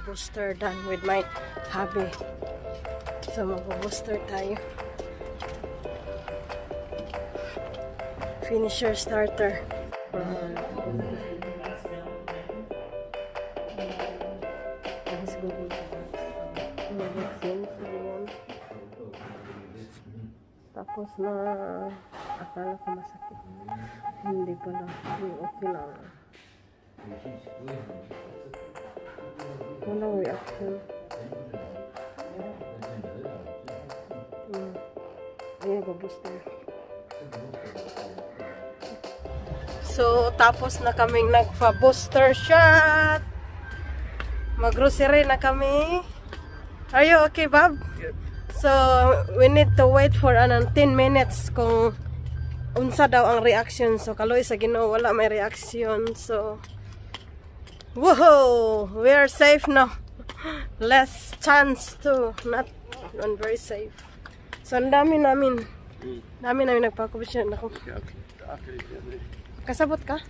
Booster done with my hubby. So mag-booster tayo. Finisher starter. Tapos na akala ko masakit. Hindi pala. Okay lang. Walang reaction. Ayan, booster. So, tapos na kaming nagpa-booster shot. Mag-grocery na kami. Are you okay, Bob? Yep. So, we need to wait for 10 minutes kung unsa daw ang reaction. So, kaloy sa Ginoo wala may reaction. So, woohoo! We are safe now. Less chance to not very safe. So, ang dami namin nagpakubisyon ako. Kasabot ka?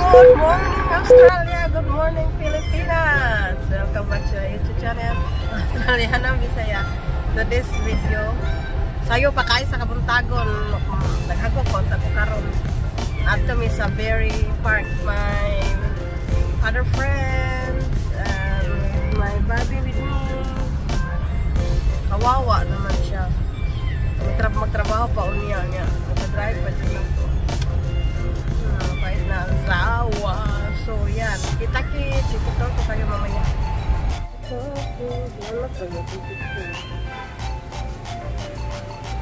Good morning, Australia! Good morning, Pilipinas! Welcome back to our YouTube channel, Australianang Bisaya. So, this video, sayo pa kayo sa kabuntagon. Naghago ko, tako karon. Ato mi sa Berry Park, my other friends, and my baby with me. Kawawa naman siya. Magtrabaho pa unya niya. Nag-drive pa siya lang po. Kahit na zawa. So yan, kita-kits. Ikutor ko kayo mamaya. So, wala pa yung picture.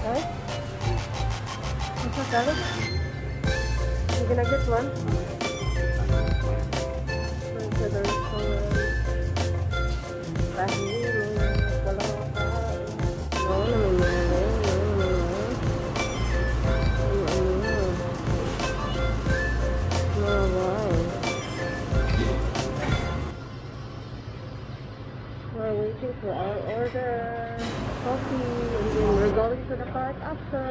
Ay? What's that color? You gonna get one? We're waiting for our order coffee, and then we're going to the park after.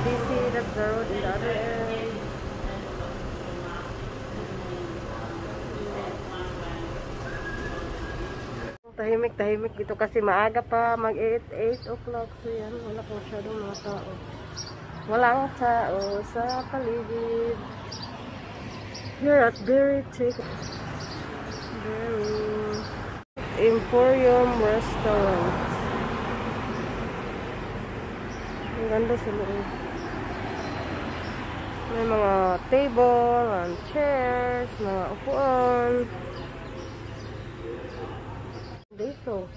Busy, that's the road in the other end. Tahimik dito kasi maaga pa, mag 8 o'clock. So yan, wala ko masyadong mga tao. Walang tao sa paligid. Here at Berry Emporium Restaurant. Ang ganda sa loob. May mga table and chairs, mga upuan. Dito.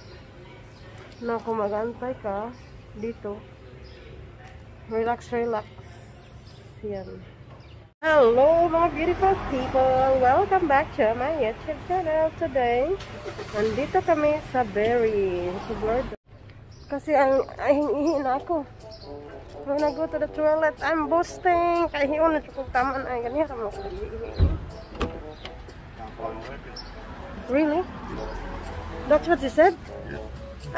Na kung mag-antay ka, dito. Relax. Yan. Hello mga beautiful people! Welcome back to my YouTube channel today. Nandito kami sa Berry. Kasi ang ihi na ako. When I go to the toilet, I'm boosting. Kaya hiyon na kung taman ay ganyan mo. Really? That's what she said? Yeah.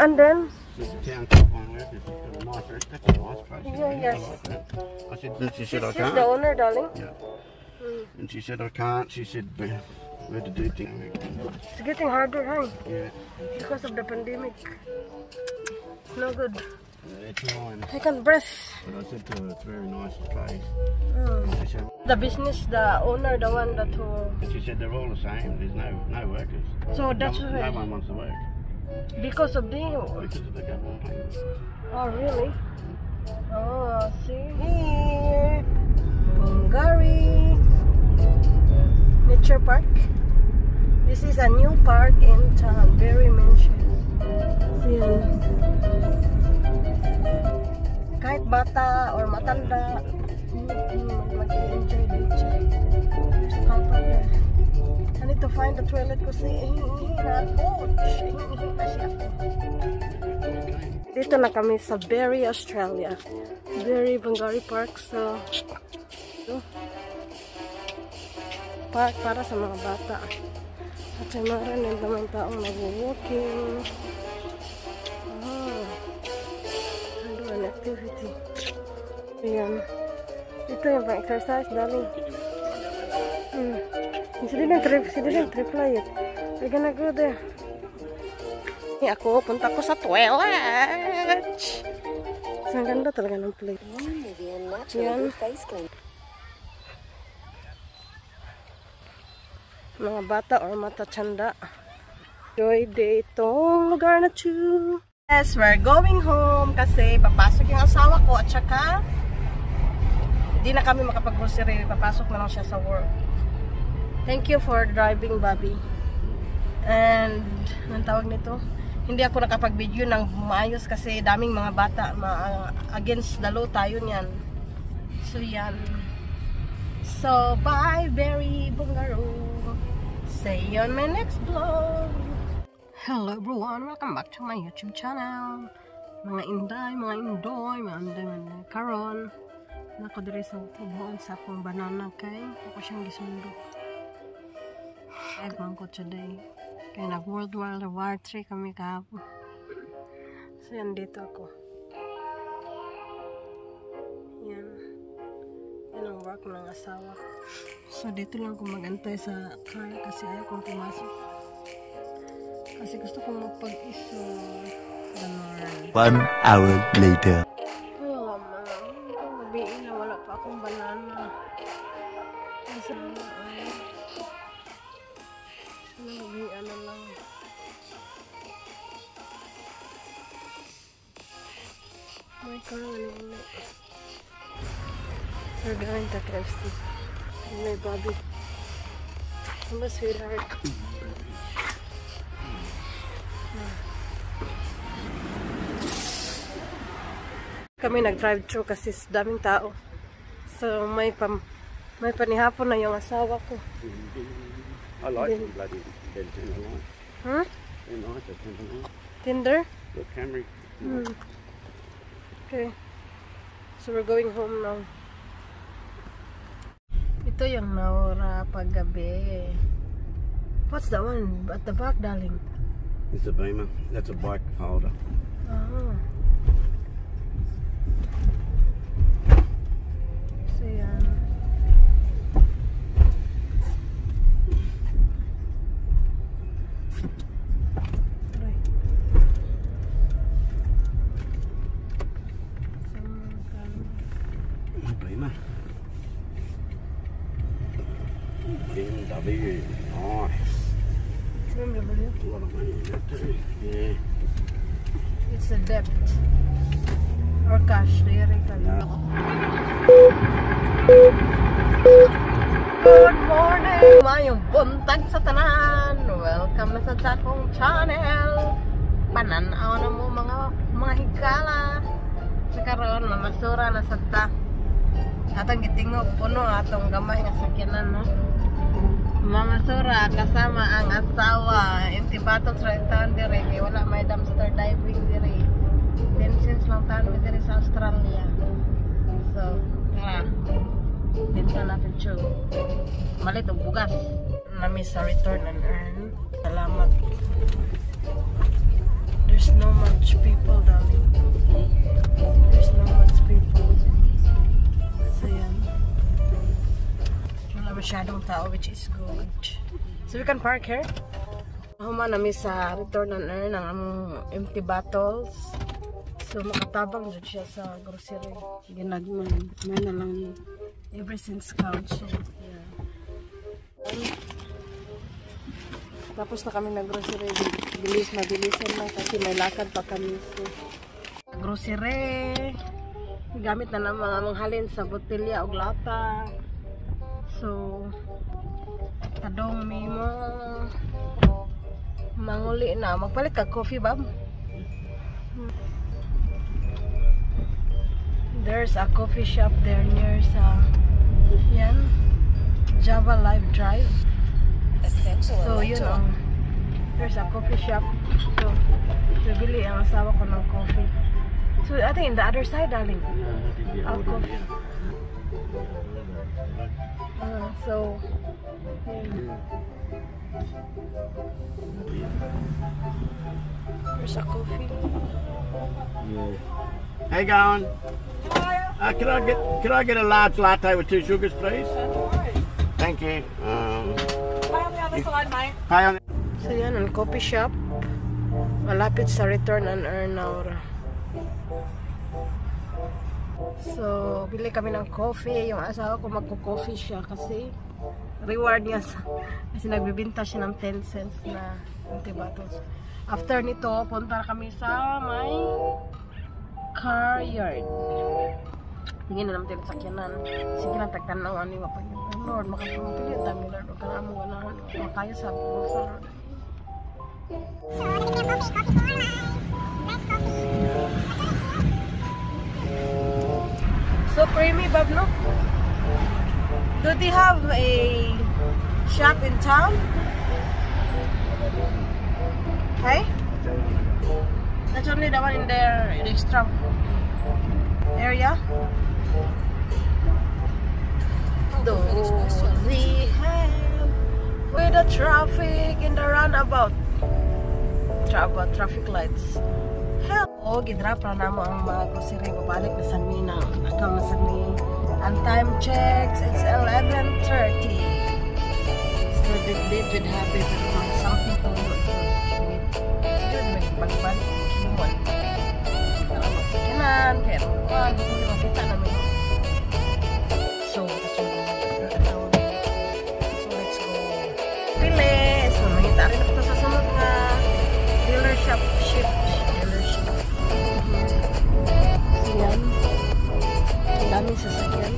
And then? She's a town top-line worker. She's got a nice rest. That's a nice place. Yeah, yes. I said, she said I can't. She's the owner, darling? Yeah. And she said I can't. She said we had to do things. It's getting harder, huh? Yeah. Because of the pandemic. It's no good. They're trying. I can breathe. But I said to her, it's a very nice place. Said, the business, the owner, the one that who... And she said they're all the same. There's no workers. So that's why... No one wants to work. Because of the... Because of the government payment. Oh, really? Oh, see here. Bungari Nature Park. This is a new park in town. Very mentioned. See kahit bata or matanda mag-enjoy dito. There's a comfort there. I need to find the toilet kasi Dito na kami sa Buhay, Australia. Buhay Bangari Park. So, ito. Park para sa mga bata. At may maraming naman taong nag-walking. An activity. Ayan. Ito yung pang-exercise, darling. Sige lang trip light. We're gonna go there. Ako, punta ko sa toilet. Ang ganda talaga ng plate. Yan. Mga bata or matatsanda. Enjoy day itong lugar na to. Yes, we're going home kasi papasok yung asawa ko at saka hindi na kami makapag-grocery. Papasok na lang siya sa work. Thank you for driving, Bobby. And, anong tawag nito? Hindi ako nakapag-video ng maayos kasi daming mga bata. Against the law tayo niyan. So, yan. So, bye, Berry Bungaro. See you on my next vlog. Hello everyone, welcome back to my YouTube channel. Mga inday, mga indoy, mga anday, karon. Nako diri sa tubuan sa akong banana kay ako siyang gisundo. Egg ko today. Kaya nag-World War III kami kahapon. So yan dito ako. Yan. Yan ang work ng asawa. So dito lang ako mag-antay sa car kasi ayaw kong pumasok. Kasi gusto kong magpag-iso. 1 hour later. Oh, mabiin na wala pa akong banana. Kasi mabiin na lang. May karang ano. We're going to KFC. May Bobby. Ano ba sweetheart? Kami nag-drive-thru kasi daming tao. So may panihapon na yung asawa ko. I like them bloody Tinder. Huh? They're nice, Tinder. Tinder? The Camry. Okay. So we're going home now. Ito yung naura paggabi. What's that one at the back, darling? It's a Beamer. That's a bike holder. Oh. So yan. Beamer. BMW. Nice. BMW? A lot of money in that too. Yeah. It's a debt. Or cash, really. No. Good morning! Mayong buntag sa tanan! Welcome na sa akong channel! Pananaw na mo mga higala! Sa karoon, mamasura na sa ta. Atang gitingog puno atong gamay nga sakyanan, no? Mamasura kasama ang asawa. Intibato sa taon dire kay wala may dumpster diving dire. 10 cents lang taon dire sa Australia. So, tara. Dito natin siya. Malit ang bugas. Nami sa return and earn. Salamat. There's no much people, darling. There's no much people. So, yan. Wala masyadong tao, which is good. So, we can park here. Huma nami sa return and earn ang empty bottles. So, makatabang dyan siya sa grocery. Ginagman. May na lang ever since council. Yeah. Tapos na kami nag-grocery. Mabilisan na kasi may lakad pa kami. So, grocery. Gamit na ng mga manghalin sa botelya o lata. So, kadong may manguli na. Magpalit ka coffee, Bob? There's a coffee shop there near sa yan, Java Live Drive. So yun there's a coffee shop. So bibili ang asawa ko ng coffee. So I think in the other side, darling. Out coffee. So there's a coffee. Hey, going. Can I get a large latte with 2 sugars, please? Thank you. Pay on the other side, mate. Pay on. So yan, ang coffee shop. Malapit sa return and earn now. So, bili kami ng coffee. Yung asawa ko magko-coffee siya kasi reward niya kasi nagbibinta siya ng 10 cents na empty bottles. After nito, punta kami sa may car yard. Tingin na naman tayo sa sakyanan. Sige na, tagtanawan niyo pa yun. Lord, makapagpili ang dami, Lord. Huwag ka na mo ganahan. Makaya sa busa, Lord. So, nabili ang coffee for life. Best coffee. So creamy, Bob, no? Do they have a shop in town? Hey? That's only the one in their extra area? Those they have with the traffic in the roundabout. Traffic lights. Hell, gidrap na namo ang mga grocery. Babalik na sa Mina. Nakaw na sa Mina. And time checks, it's 11:30. So the date would happen from something to magbalik kinuan. Magsakinan, kaya magkuhan, makita namin. So let's go. Pili! So makita rin ito sa sunod nga dealership. So yan. Ang daming sasakyan.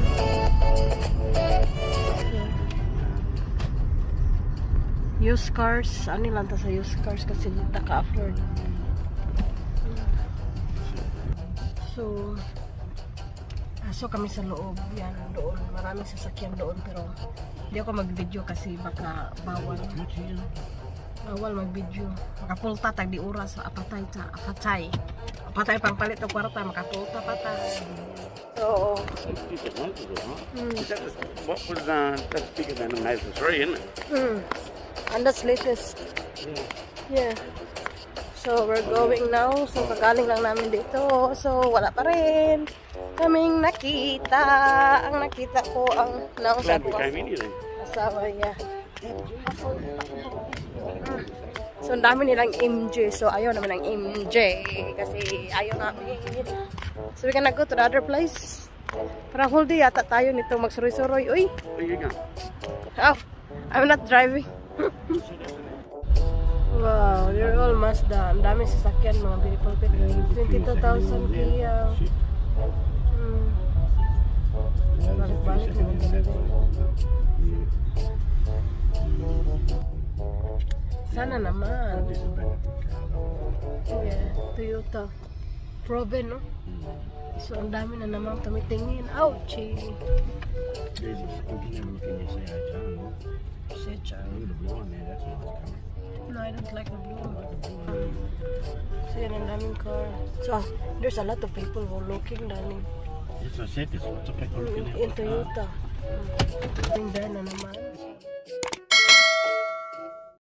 Used cars. Ano lang ta sa used cars kasi hindi naka-afford. So kami sa loob. Yan, doon. Maraming sasakyan doon pero hindi ako mag-video kasi baka bawal. Bawal mag-video. Makapulta tag di oras. Apatay ta. Apatay pang palit o kwarta. Makapulta patay. So, What was that's bigger than a Mazda 3, isn't it? And that's latest. Yeah. So, we're going now. So, kagaling lang namin dito. So, wala pa rin kaming nakita. Ang nakita ko ang nausap ko. Asawa niya. So, ang dami nilang MJ. So, ayaw naman ng MJ. Kasi ayaw namin. So, we gonna go to the other place. Para whole day yata tayo nito magsuroy-suroy. Uy! Oh, I'm not driving. Wow, they're all Mazda. Ang daming sasakyan mga beautiful people. 22,000 kaya. Balik-balik naman talaga. Sana naman. Yeah, Toyota. Proven, no? So, ang dami na naman tumitingin. Ouchie! No, I don't like the blue one. So, yan ang daming car. So, there's a lot of people who are looking, darling. Yes, I said this. Lots of people looking at In Toyota. There na naman.